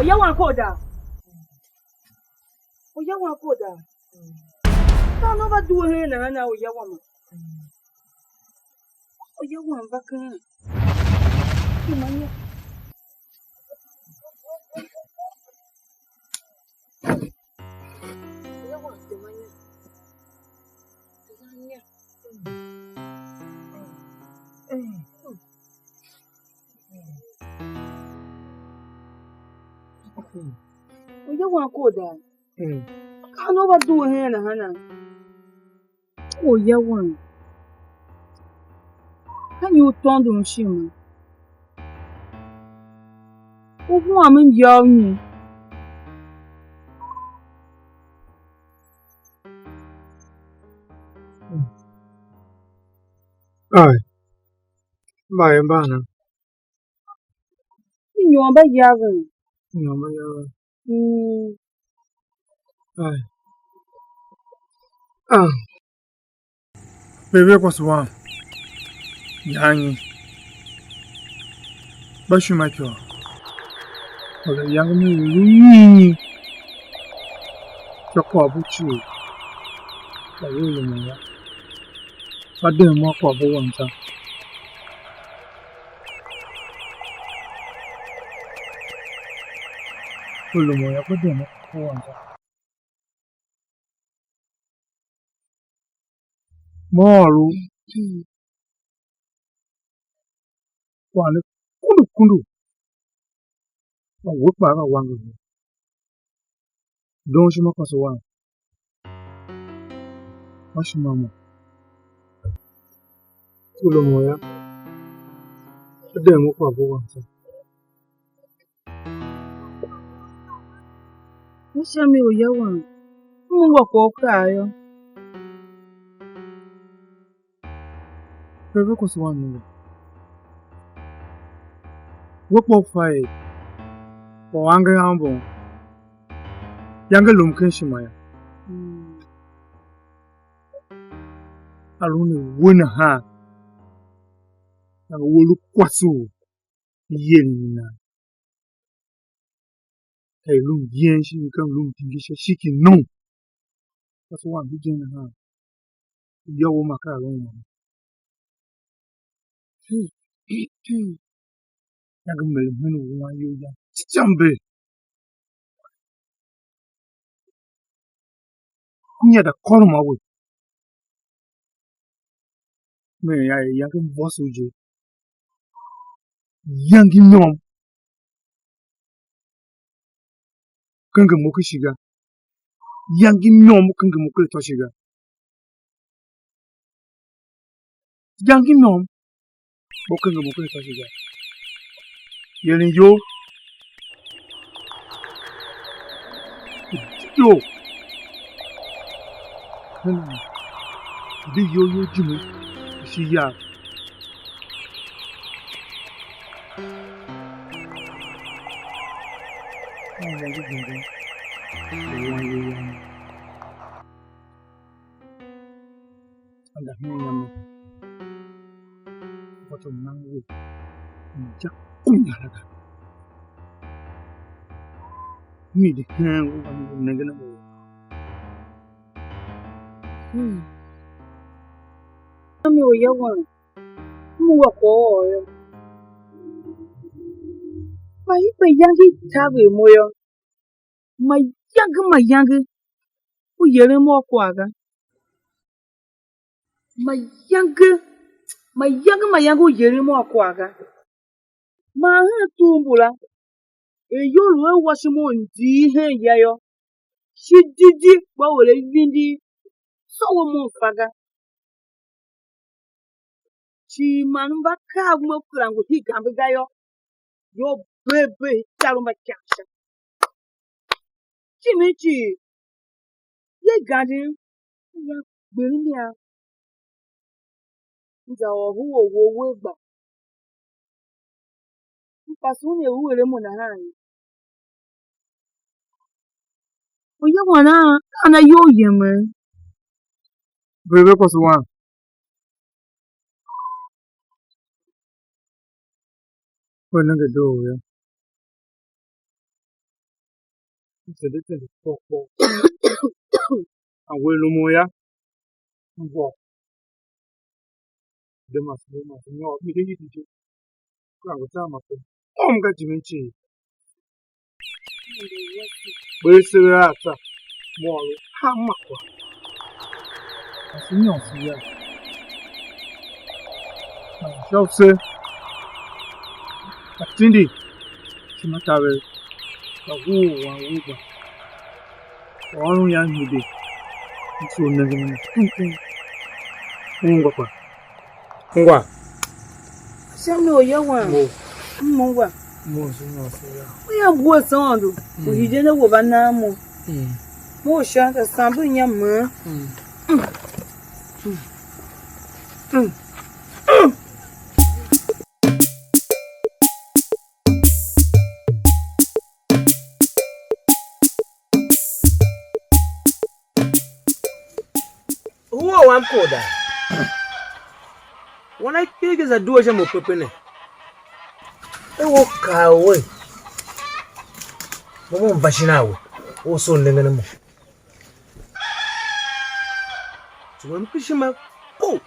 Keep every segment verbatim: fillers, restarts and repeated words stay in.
Uya wam ko da. Uya wam ko da. Ka no va due hen nahan a uya wam. Uya wam va ken. Tema nya. Uya wam tema nya. Tema nya. Uya wam ko da. Ka no va due hen nahana? Uya wam. Ka nyi u tôndon ishima? U huam m ya u nyi? Ai, mba er mban a? Inyom mba yaven. Inyom mba yaven. Mm. Ai. Ah. Pe ve kwase wam. Yanyi. Mba shima ikôr. Kwase yange mi lu nyi. Sha kwaghbo cii. Kpa ve lu mo yô. Mba dem mo a kwaghbo wam tsô. Ve lu mo yô, mba dem mo a kwaghbo wam tsô. Mo ôr u kwagh ne kundu kundu, kpa we kpaa ka wanger we. Doon ishima kwase wam. Wa shima mo. Tsulo mo yô, de mo kwaghbo wam tsô. U sha mi u ya wam, m ungwa kwagh u kaa yô. Pe ve kwase wam nenge. We kpa u fa er kwagh u angev a mbun yange lum ken ishima yô. A lu ne we nahan, nana we lu kwase u i yer i nan. Ka i lu myen shin ka i lu mdingi sha shiki nom. Kwase wam hegen nahan. Yô, u ma ka a lu uma. Nyange m er mhen u wan iyol yam tsôtsô mber. Kunya da kôrom a we. Me ya er yange m vôso je. Yange i môm kenge mo ken shiga. Yange i môm kenge mo ken atô shiga. Yange i môm mo kenge mo ken atô shiga. Yeren iyol. Yo. Di iyol you jime. Shi ya. Anda hen yam. Fatyô u nan we, m za kunya la ga. Mi de hen u, a mi nengen a we. Hmm. A mi u ya wan, m wa kwagh u ôr yô. Kpa i gbe iyange i taver mo yô. Mayange mayange u yeren mo a kwagh ga. Mayange, mayange mayange u yeren mo a kwagh ga. Man hen tur mbula, er iyolough a wa ishima u ndir hen ya yô, shi didi gba u er a vindi, tsô we mo mfa ga. Cii man m va kav mo kera ngu hii gambe ga yô, yô, bee bee ikav mba ikav sha. Jimin cii, ye ganden, m ya gberim ya, m za ôr hurwa wou we gba. M pase un er u eren mo nahan ye. Uya wam a, ka ana iyol yemen? Bere ve kwase wam. Ve nenge doo yô. m zende zende kpôghôr kpôghôr. A wer lomo yô, m vôr. De mase, de mase, nyôr, mi de yidi je. Kera ngu zan ma kpen. Om ga jimin cii. Kper sever a tsa, mo ôr u hanma kwagh. Mase nyôr se ya. Man sha u se, ka tindi, ishima taver, ka huu u wan u gba. Ôron ian hide, m soo nengen a na tung tung. Ungwa kpa. Ungwa. Sha mi u ya wan. Mo. M ungwa. Mo se mo se ya. U ya ngu a se Aôndo. U hide ne we va nan mo. Mm. Mo u sha ka sambe inya mhen. Mm. Mm. Mm. Hua wam kor daa. Wan a kpiligh za due sha mo pepe ne. E u kaa u we, mo mo mba shin a we, u soo nengen a mo. Tsuwe m kpishi ma po.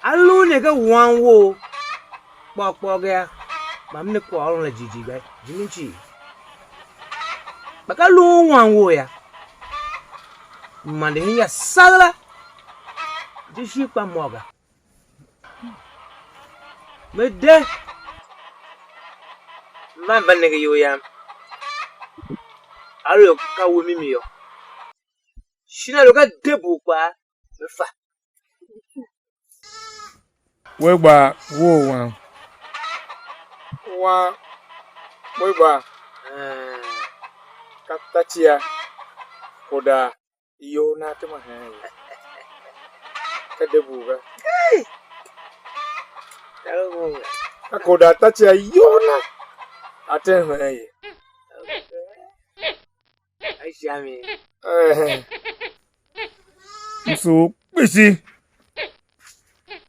A lu ne ka wan wou kpôghôr kpôghôr ga yô, ma m ne kwaghôron la jighjigh ga, jimin cii. Kpa ka lu un wan wou yô, m mande hen ya sagh la, je shin kpa mô ga. Me de, m van va nenge iyol yam, aluer ka we mimi yô, shin aluer ka de bugh kpaa, me fa. We gba woo wam. Wan, we gba. Ee. Ka tacia, koda iyol na tema hen ye. Ka de bugh ga. Hey! Ka koda tacia iyol na a tem hen ye. Aisha mi. Eh. M sugh kpishi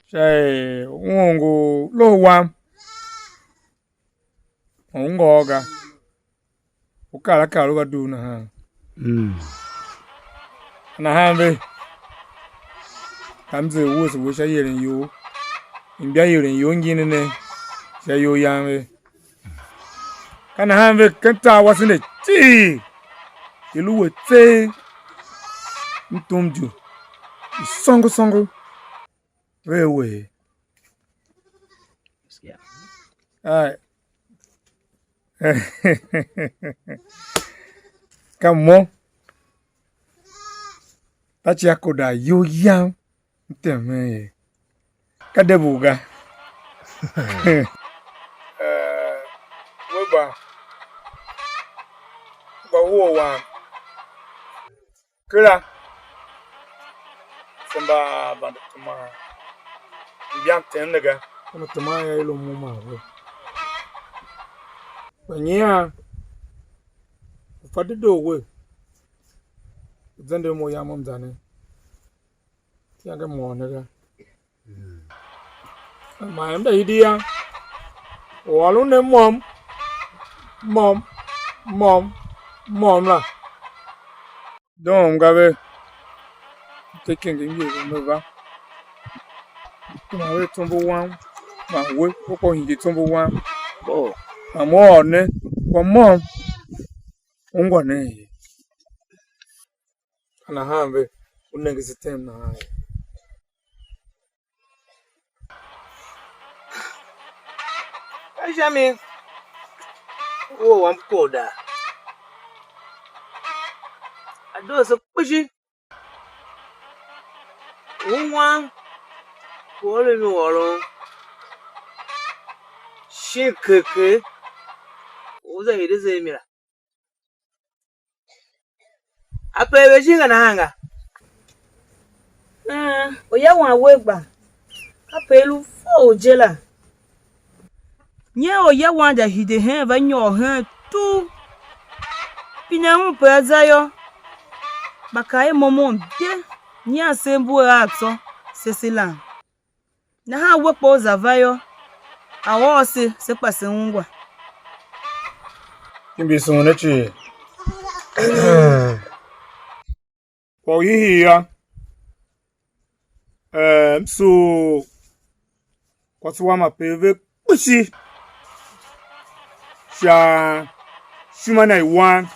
sha er u ongo loho wam, u ngôôr ga, u kar a kar u va dugh nahan. Mm. Nahan ve, ka m zer wuese we sha ieren you, imba ieren you ngin ne sha iyol yam ve. Ka nahan ve ken tar wase ne cii, i lu we tseegh, m tom ju, i sôngo sôngo, ve er we. Ai. Ka mo, taci a koda iyol yam. M tem hen ye. Ka de bu ga. Eh, we gba, gba wuo wam. Kera se mba bantuman, mbiam tem ne ga. Ka me teman ya i lu mo man we. Kpa nyian u fa dedoo we, u zende mo yam u mzanen. Iyange môm ne ga. Man m da hidi yô, u ôron ne môm, môm, môm, môm la. Doom ga ve, m te kenge m yevee me va. M tema ve tsombor wam, man we, we kpa u hingir tsombor wam. Oh. Man mo ôr ne, kpa môm, ungwa nen ye. Ka nahan ve u nenge se tem nahan ye. Ka sha mi u or wam kor daa. A doo se kpishi. U wam, u ôron mi ôron shin ker ker u za hide se a mi la. Ape ve shin nga nahan ga? Een, uya wan we gba, kape i lu vough je la. Nyer uya wan da hide hen va nyôr hen tugh, pine un pe a za yô, kpa ka i momom de, nyian se mbuer a tsô, se se lan. Nahan we kpa u za va yô, a ôr se, se kpa se ungwa. Kimbi sughun ne cii. Kwagh u hiihii yô, eh, m sugh kwase wam ape ve kpishi sha ishima na i wan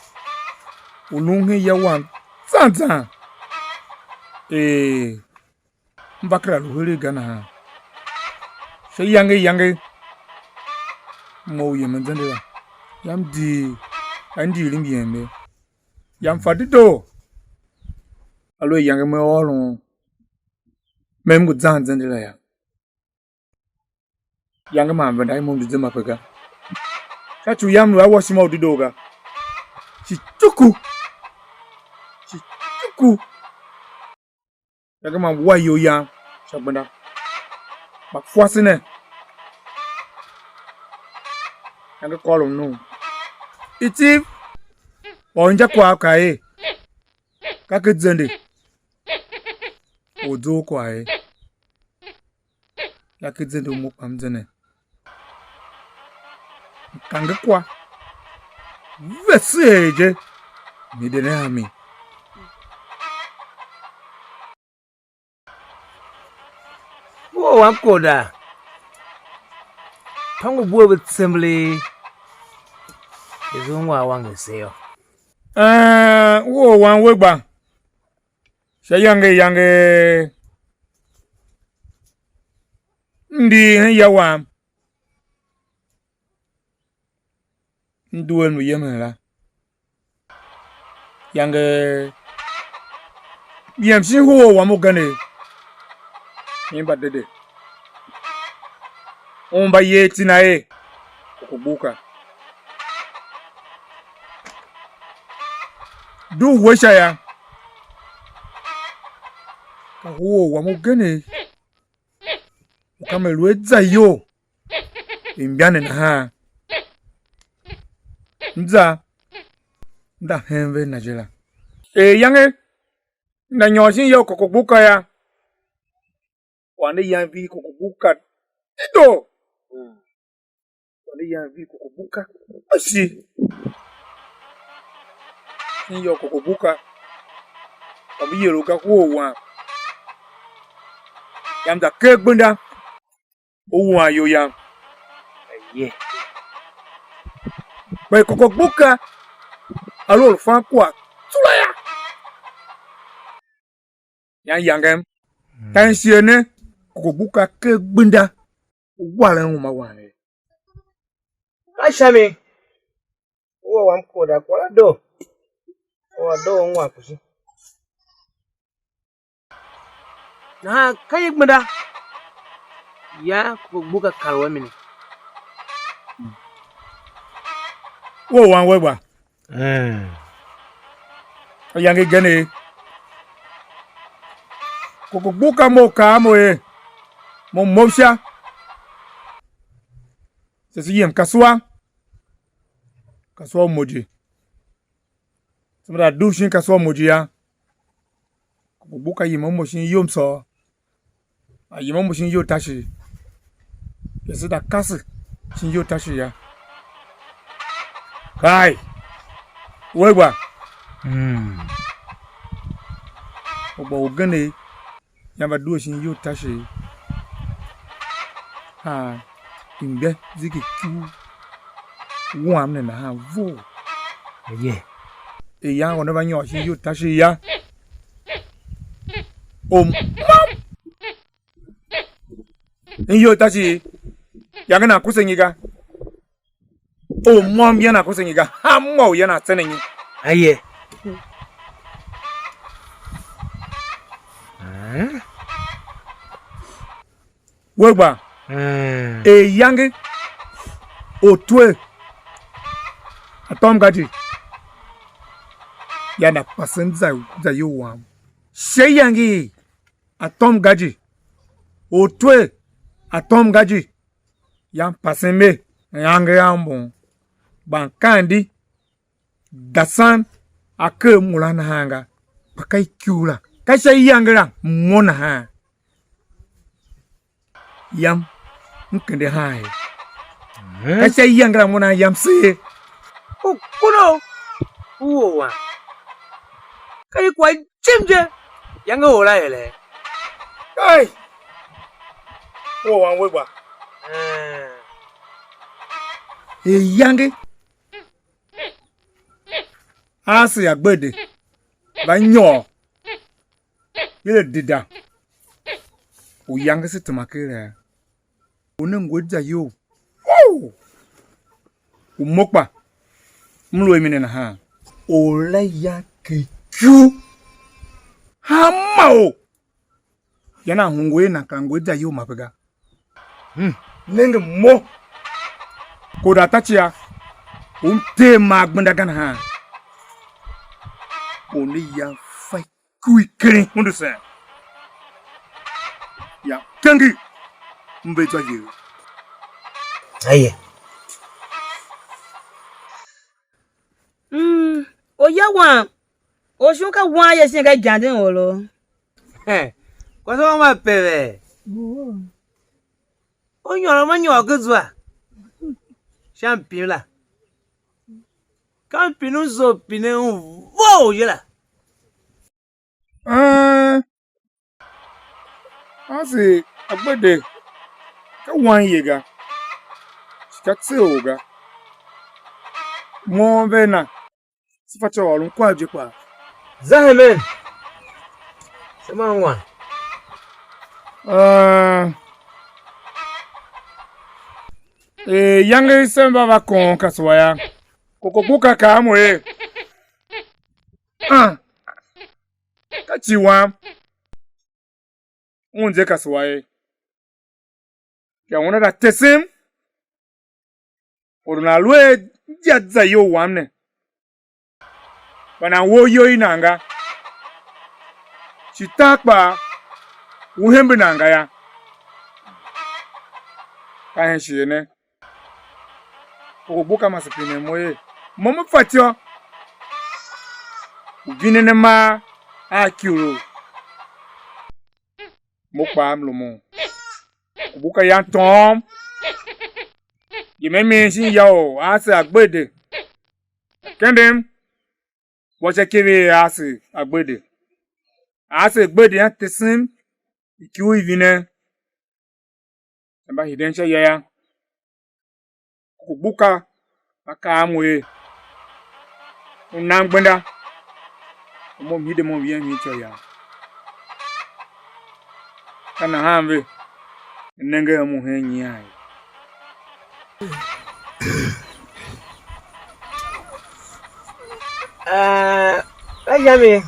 u lun hen ya wam zan zan. Ee, m va kera lu heregh ga nahan. Sha iyange iyange, m mough yem anzende la, yam dii, a ndighir m yem ye. Yam fa dedoo, aluer iyange me ôron, me m ngu zan zende la yô. Iyange man venda i mo m di ze mape ga. Sha ci u yam lu a wa ishima u dedoo ga. Shi tsuku. Shi tsuku. Iyange man wa iyol yam sha gbenda. Kpa kwase ne. Iyange kôrom nu. Itiv. Or injakwagh kaa er: Ka ken zende u zough kwagh ye. Ka ken zende u mo kpa m ze ne. M kange kwa, vese er je, mi de ne a mi. Wou wam koda, tôngo bue ve tsembelee, i̱ zum ungwa wanger se yô. Een, wou wam we gba, sha iyange iyange, m di hen ya wam, m due m lu yemen la. Iyange yem shin huror wam ugenev, himba dede, un mba yer iti na er Kokogbuka. Dugh we sha yô, ka huror wam ugenev u ka me lu a za iyol i mba ne nahan. M za, m za hen ve na je la. Er iyange m za nyôr shin ya u Kokogbuka yô, kwagh ne yan vihi Kokogbuka dedoo. Kwagh ne yan vihi Kokogbuka kpishi. Shin ya u Kokogbuka, kpa ve yer u ga huror wam. Yam za ker gbenda u wuan iyol yam. Aye. Kpa Kokogbuka a lu orfankwagh tsula yô, yan yangem. Tan shighe ne, Kokogbuka ker gbenda u waren uma wam ye. Ka sha mi, u wa wam kor da kwagh la doo, u wa doo ungwa kpishi. Nahan ka ye gbenda, ya Kokogbuka kar u a mi ne. Wou wan we gba. Ayange igen er Kokogbuka mo u kaa a mo er, mo mough sha, se se yem kasua, kasua u mough je. Se mba dugh shin kasua u mough je yô, Kokogbuka yima mo shin iyom sôô. A yima mo shin iyol tashi, ya se da kase shin iyol tashi yô. Kai, we gba. Mm. U gba ugen, ya mba due shin iyol tashi. Ha, imbe ziki ku wam ne nahan vough. Ye. Iyange u ne va nyôr shin iyol tashi yô. Om. Iyol tashi, yange nan kuse nyi ga? U môm ya nan kuse nyi ga? Hanmô u ya nan tsene nyi? Aye. Eh? We gba, eh, er yange ortwer atôm ga je, ya na pasen za, za iyol wam. She yange i atôm ga je, ortwer atôm ga je, yan pasen mer, yange a mbun, gban kandi dasan a ker mura nahan ga, kpa ka ikuu la, ka sha iyange la mo nahan. Yam, m kende haan ye. Ka sha iyange la mo nahan yam seer. u kuno u or wam. Ka i kwagh jim je, yange or la ere. Kai! Or wam we gba. Eh. Iyange. Ase Agbede va nyôr, yila dida, u yange se tema ker a, u ne ngu a za iyol, woo! U mo kpa m lu a mi ne nahan. Or la ya ke ku, hanma or. Yan a hungwe nan kera ngu a za iyol mape ga. Hmm. Nenge mo. Koda tacia, u m tee maa gbenda ga nahan. Or ne ya fa ku i keren hundusen. Ya kengi, m ve zwa iyeghe. Aye. Mm, oya wam, oshon ka wan ye shin ka iganden oro? Kwase wam a pe ve? U nyôr ma nyôr ke zwa sha mpin la. Ka mpin u zough pinen un vough je la. Een, Ase Agbede ka wan ye ga, shi ka tseor ga. Mo ve na, se fatyô u ôron kwagh je kpaa. Za hemen, se man wan. Ee, er iyange i se mba va kôôn kasua yô, kokokpo ka kaa a mo er: Ah, ka ci wam. Un ze kasua ye. Ka una da tesem, or u nan lu a inja za iyol wam ne, kpa nan we u iyol i nan ga, shi tar kpaa u hembe nan ga yô, ka hen shighe ne. Or u buka mase pinen mo er: Mo me fatyô u vinen amar a ikurugh? Mo kpaa m lumun. Ku buka yan tôôm, yem a mi shin ya u Ase Agbede. Kendem wa sha ikyev i Ase Agbede. Ase Agbede yan tesem ikurugh i vinen. Mba hiden sha ya yô, ku gbuka, mba kaa a mo er: U nam gbenda, u mo m hide mo m yem hen ityô yam. Ka nahan ve ne nenge a mo hen nyian ye. Eh, ka yam ye.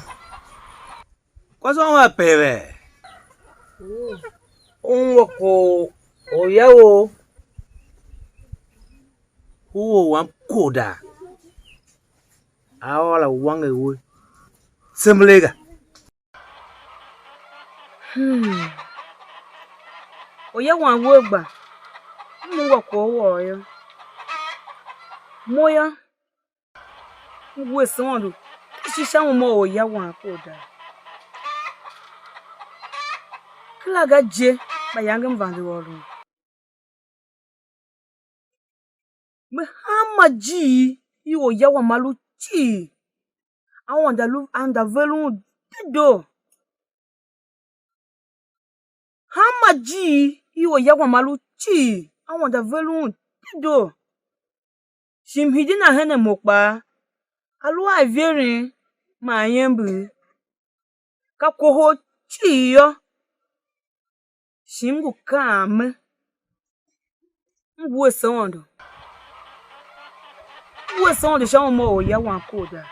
Kwase wam a pe ve? Ungwa kwagh u ya ou, u or wam koda, a ôr a wanger we tsembelee ga. Hmm. Uya wam we gba, m ungwa kwagh wou yô. Mo yô, m wuese Aôndo kpishi sha uma u orya wam koda. Kera ga je mayange m vande ôron. Me hanma ijiir i orya wam a lu cii, Aôndo a lu, Aôndo a veren un dedoo. Hanma ijiir i orya wam a lu cii, Aôndo a veren un dedoo. Shi m hidi nan hen a mo kpaa, a lu a iveren man iember, ka kohol cii yô, shi m ngu kaan mer, m wuese Aôndo. M wuese Aôndo sha uma u orya wam koda.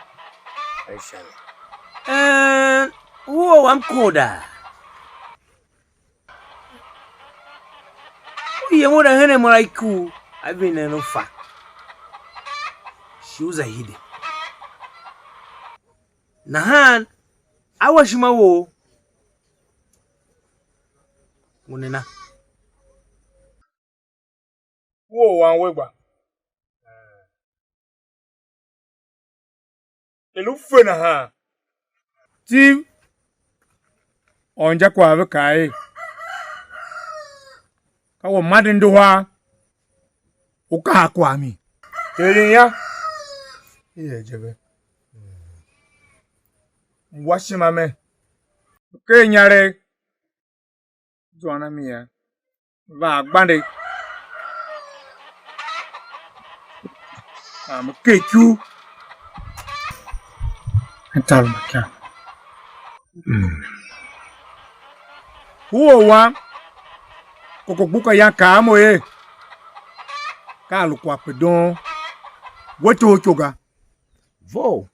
Een, u or wam koda. U yem u eren hen a mo la ikuu, a vinen u fa, shi u za hide. Nahan a wa ishima wou ngu nena? U or wam we gba. Er u fe nahan, Tiv, ôr injakwagh ve kaa er: Ka we mande nduhar, u kaha kwagh mi? Heren yô, I er je ve. Wa shima me, ker inyaregh, zuan a mi yô, va agbande, a me ker ikuu, a tar u mbakan. Huo wam, koko gbuka yan kaa a mo er, ka a lu kwagh pe doon, we toho ikyo ga. Vough.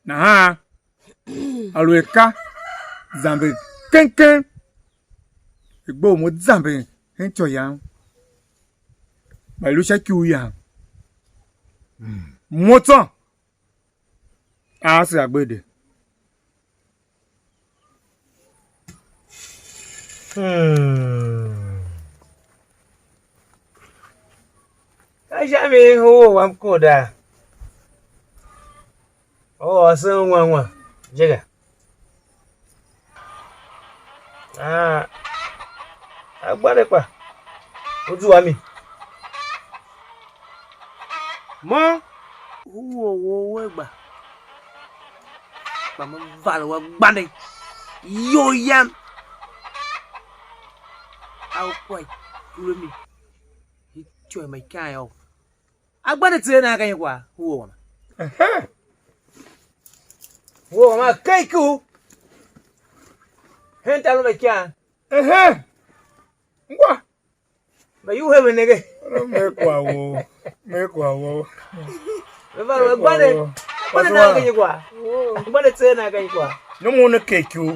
Nahan aluer ka zamber keng keng, i gbe u mo zamber hen ityô yam, kpa i lu sha ikuu yam. Mo tsô, a ase a gbede. Hmm. Ka sha mi u wam koda. U ôson ungwa ungwa je ga. Ah, agbande kpa u zua mi. Mo u or wou we gba, kpa me vale u agbande iyol yam, a u kua ikure mi, i tôô ma ikan yô. Agbande tseegh nan ka nyi kwagh? U or wama. Ehe. U or wama, a kegh ku hen tar u ikan. Ehe. Ngwa. Mba yu he ve nenge. Me kwagh wou. Me kwagh wou. Ve va ve gbande. Gbande na ke kwa. Gbande tse na ke kwa. No mo ne ke ku.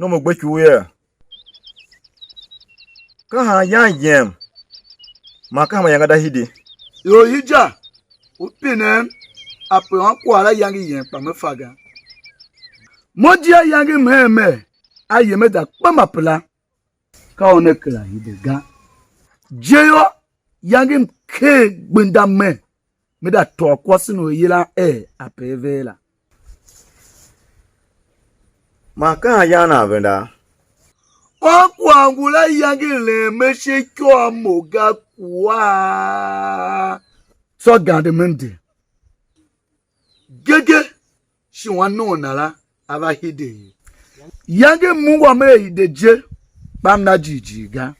nom u gbe ikur yee? Ka han yan yem, man ka hanma yange da hidi? Ior hija, u pinem ape wan kwagh la yange yem kpa me fa ga. Mo di ayange m hen mer, a yem a za kpem apera, ka u ne kera hide ga. Je yô, yange m ker gbenda mer, me da tôô kwase u yilan er ape a ver la. Man ka ayan a venda? Wan kwagh ngula yange len me sha ikyô a mo ga kuaa. Tsô gande me ndi. Gege, shi wan nongo na la a va hide ye. Yange m ungwa me hide je, kpa m na jighjigh ga.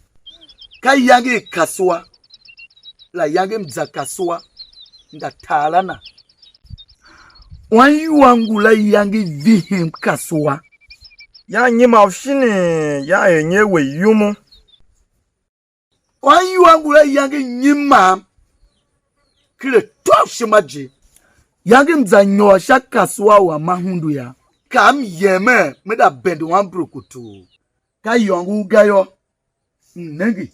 Ka yange i kasua la, yange m za kasua, m da tar a na. Wan iwua ngula yange i vihim kasua. Yan nyima u shinii, yan er nyi a we yumu. Wan iwua ngula yange nyimam, ker a tôv ishima je. Yange m za nyôr sha kasua u a ma hundu yô. Ka m yemen, me da bende wan brukutu. Ka yôngo u ga yô, m nenge,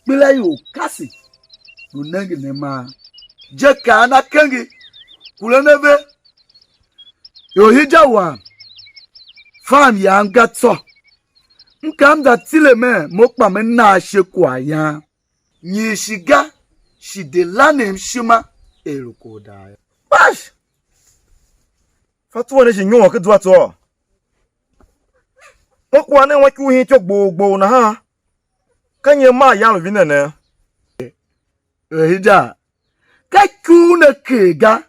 kpela ior kase, lu nengen a maa. Je kaan a kenge, kuren a ve. Ior hija wam, fam yam ga tsô. M ka m za tile mer mo kpa me na ashe kwaghyan. Nyi shi ga, shi de lanem ishima er u kor daa yô. Kpash! Fa tsuwa ne shi nyôr ken zwa tsô. Mo kua nen wa ikur hin ityô gboghogbough nahan. Ka nyi a maa yan lu vinen ne? Ehida, ka ikur una ker ga,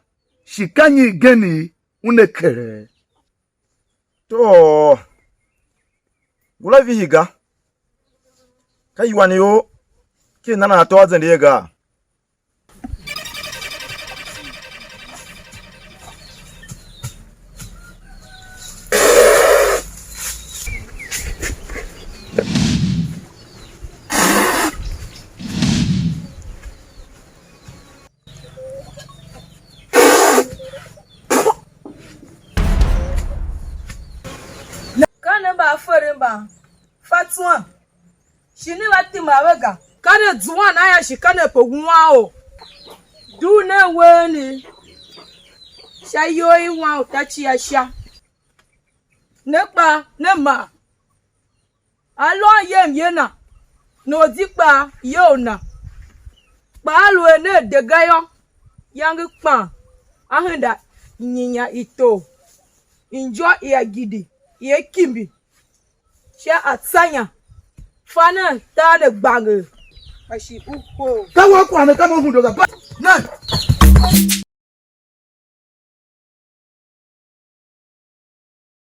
shi ka nyi igenii una kere? Too, ngula vihi ga. Ka iwan you ki nan a tôô zende ye gaa? Ka ne mbaaferen mban, fa tsuwa, shi ne va tema ve ga. Ka ne zuan a ya shi ka ne pe wuan or. Dugh nen uwegh ne sha iyol i wan u ta cia sha. Ne kpaa, ne maa. A lôôn yem ye na, nor di kpaa ye u na. Kpa aluer nea de ga yô, iyange kpan a henda nyinya i tor, injô i agidi i a kimbi sha atsanya. Fa nen, tar ne gbanger, kpa shi u hoo. Ka wan kwagh ne ka mo hundo ga ba. Ne.